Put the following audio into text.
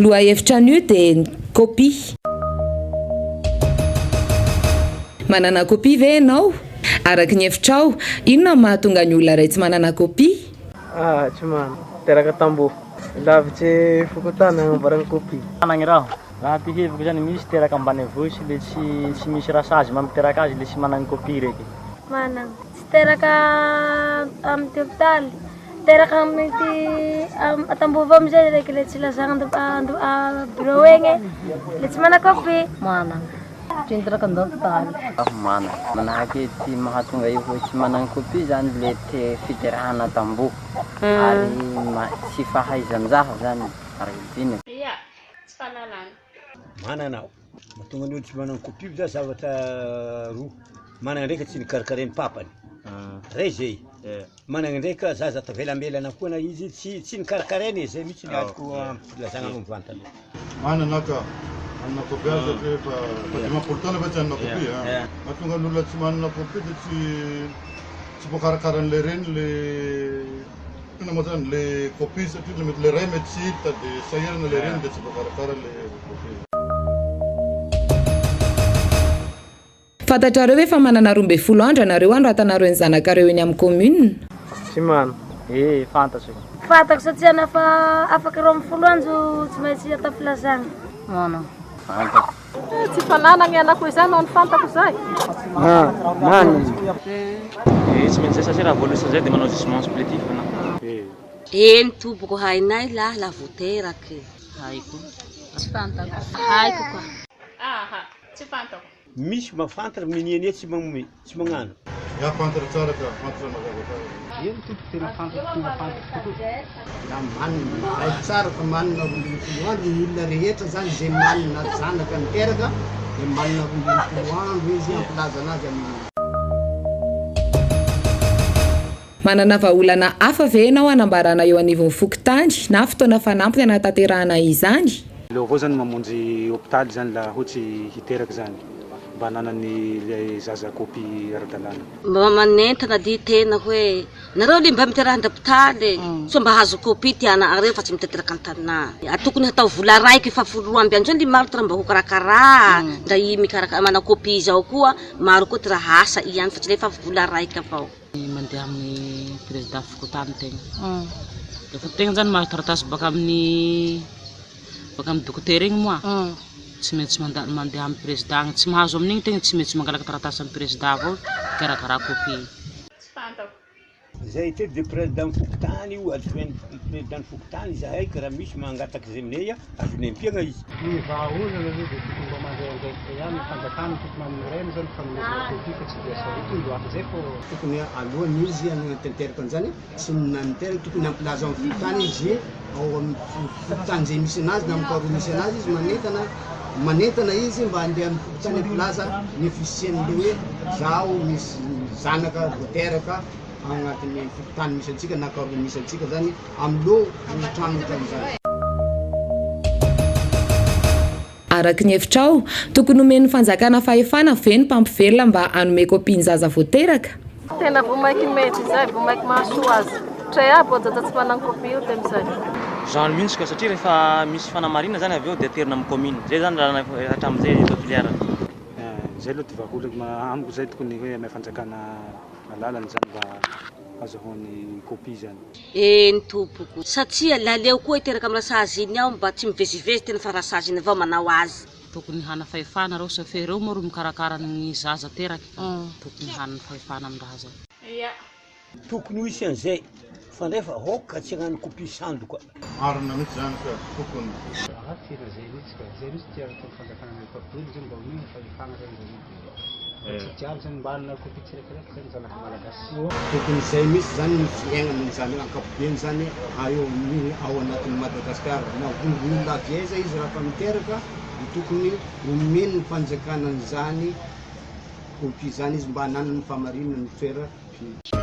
Lohahevitra anio dia ny kopia. Manana kopia ve ianao? Araka ny hevitrao, inona no mahatonga ny olona iray tsy manana kopia? Ah, tsy manana. Teraka tamboho. Lavitse fokontany agnamboarana kopia. Managny raho. Raha ty heviko zany misy teraka ambanivohitsy le tsy tsy misy rasazy mampiteraka azy le tsy managny kopia reke. Managna. Tsy teraka amy ty hopitaly. Teraka amy ty Tamboho amizay reke le tsy lazagna bureau egny le tsy mana kopia. Managna. Tsy niteraka an-dopitaly. Aho manana. Manahake ty mahatonga io hoe tsy managny kopia zany le te fiterahana tamboho ary tsy fahaizan-jaha zany ary diniky. Ia, tsy fanalana. Manana aho. Mahatonga ny olo tsy managny kopia za zavatra roa, managna ndraiky tsy nikarakarain'ny papany, ray zay, managna ndraika zaza tavelambelana koa na izy tsy tsy nikarakaraina e, zay mihitsy ny azoko ampilazagna anao mivantana. Manana aho ka, manana copie aho satria efa efa 50 taona efa tsy hanana copie a. Mahatonga ny olona tsy manana copie dia tsy tsy voakarakara an'ilay reny le inona moa zany le copie satria le mety le ray mety tsy hita dia sahirana le reny dia tsy voakarakara le copie. Fantatrareo ve fa manana 12 andro ianareo hanoratanareo ny zanakareo eny amin'ny commune? Tsy mana. Eh, fantatro. Fantako satria na fa afaka 12 andro tsy maintsy atao filazana. Mana. Fantako. Tsy fananagny anako izay no fantako zay. Ah, manana. Eh, tsy maintsy zay satria raha voalosa zay dia manao jugement supplétif anao. Eh. Eny tompoko hainay lahy la vao teraky. Haiko. Tsy fantako. Haiko ka. Aha, tsy fantako. Misy mahafantatra miniania tsy magnome, tsy magnano. Ya fantatra tsara ka, fantatra mazava tsara. Eny tompoko tena fantatro tena fantatro tokoa. Ya manina, haiko tsara fa manina 12 andro ny olona rehetra zany izay manina zanaka niteraka dia manina 12 andro izy hampilazana azy amin'ny. Manana vahaolana hafa ve ianao hanambarana eo anivon'ny fokontany na fotoana fanampiny hanatanterahana izany? Aleo avao zany mamonjy hopitaly zany la hotsy hiteraky zany mba hananany le zaza copie ara-dalàna. Mba manentana dy tena hoe nareo anie mba miteraha an-dopitaly e, sao mba hahazo copie ty anareo fa tsy miteraka an-tanà. Tokony hatao vola raiky fa folo roa amby andro zany ly maro ty raha mba ho karakara, ndra i mikarakara manao copie zao koa maro koa ty raha asa ihany fa tsy le fa vola raiky avao. Mandeha amin'ny président fokontany tegna. Rehefa tegna zany mahazo taratasy baka amin'ny baka amin'ny dokotera igny moa, tsy maintsy manda- mandeha amin'ny président agny, tsy mahazo amin'igny tegna tsy maintsy mangalaka taratasy amin'ny président avao hikarakara copie. Tsy fantako. Zay teo de président fokontany io, adjoint président fokontany izahay ka raha misy mangataky zay aminay azonay ampiagna izy. Ny vahaolana aloha dia tokony mba mandray andraikitra ihany ny fanjakana, tokony hanorena izany ny fanomezana copie fa tsy dia sarotiny loatra izay fô. Tokony alohan'ny izy hanatanteraka an'izany, tsy nanteraka, tokony hampilaza amin'ny fokontany izy ao amin'ny fokontany izay misy anazy na amin'ny carreau misy anazy izy manentana, manentana izy mba handeha amin'ny fokontany hampilaza ny fisian'ilay hoe zaho misy zanaka vao teraka ao anatin'ny fokontany misy antsika na carreau misy antsika zany Amlo ny trano ohatran'izany. Araka ny hevitrao, tokony homen'ny fanjakana fahefana ve ny mpampivelona mba hanome kopia ny zaza vao teraka? Tena vao maiky mety izay, vao maiky mahasoa azy. Tray aby ajaja tsy managny copie io de mizay. Zany mihitsy ka, satria rehefa misy fanamarina zany avy eo dia aterina amin'ny commune, zay zany raha hatramin'izay eto Toliara. Zay aloha ty vahaolana amiko zay tokony hoe ame fanjakana alalana zany mba azahoany copie zany. Eny tompoko, satria laleo koa hiteraka am rasazy iny ao mba tsy mivezivezy tena fa rasazy iny avao manao azy. Tokony hana fahefana reo sa fe reo moa ro mikarakara ny zaza teraky ka tokony hanana fahefana am raha zay. Ia. Tokony ho hisy an'izay fa nefa aoka tsy hagnano copie sandoka. Marina mihitsy zany ka, tokony. Raha tena zay mihitsy ka, zay mihitsy ty ataon'ny fanjakana amin'ny ankapobeny zany mba omena fahefana zany zareo de fa tsy jiaby zany mba hanana copie tsiraikiraiky zany zanaka malagasy. Tokony izay mihitsy zany ny fiainana izany ankapobeny zany eo amin'ny ao anatin'i Madagasikara na olona avy aiza izy raha fa miteraka dia tokony omen'ny fanjakana an'izany copie izany izy mba hananany fahamarinana ny toera-piainany.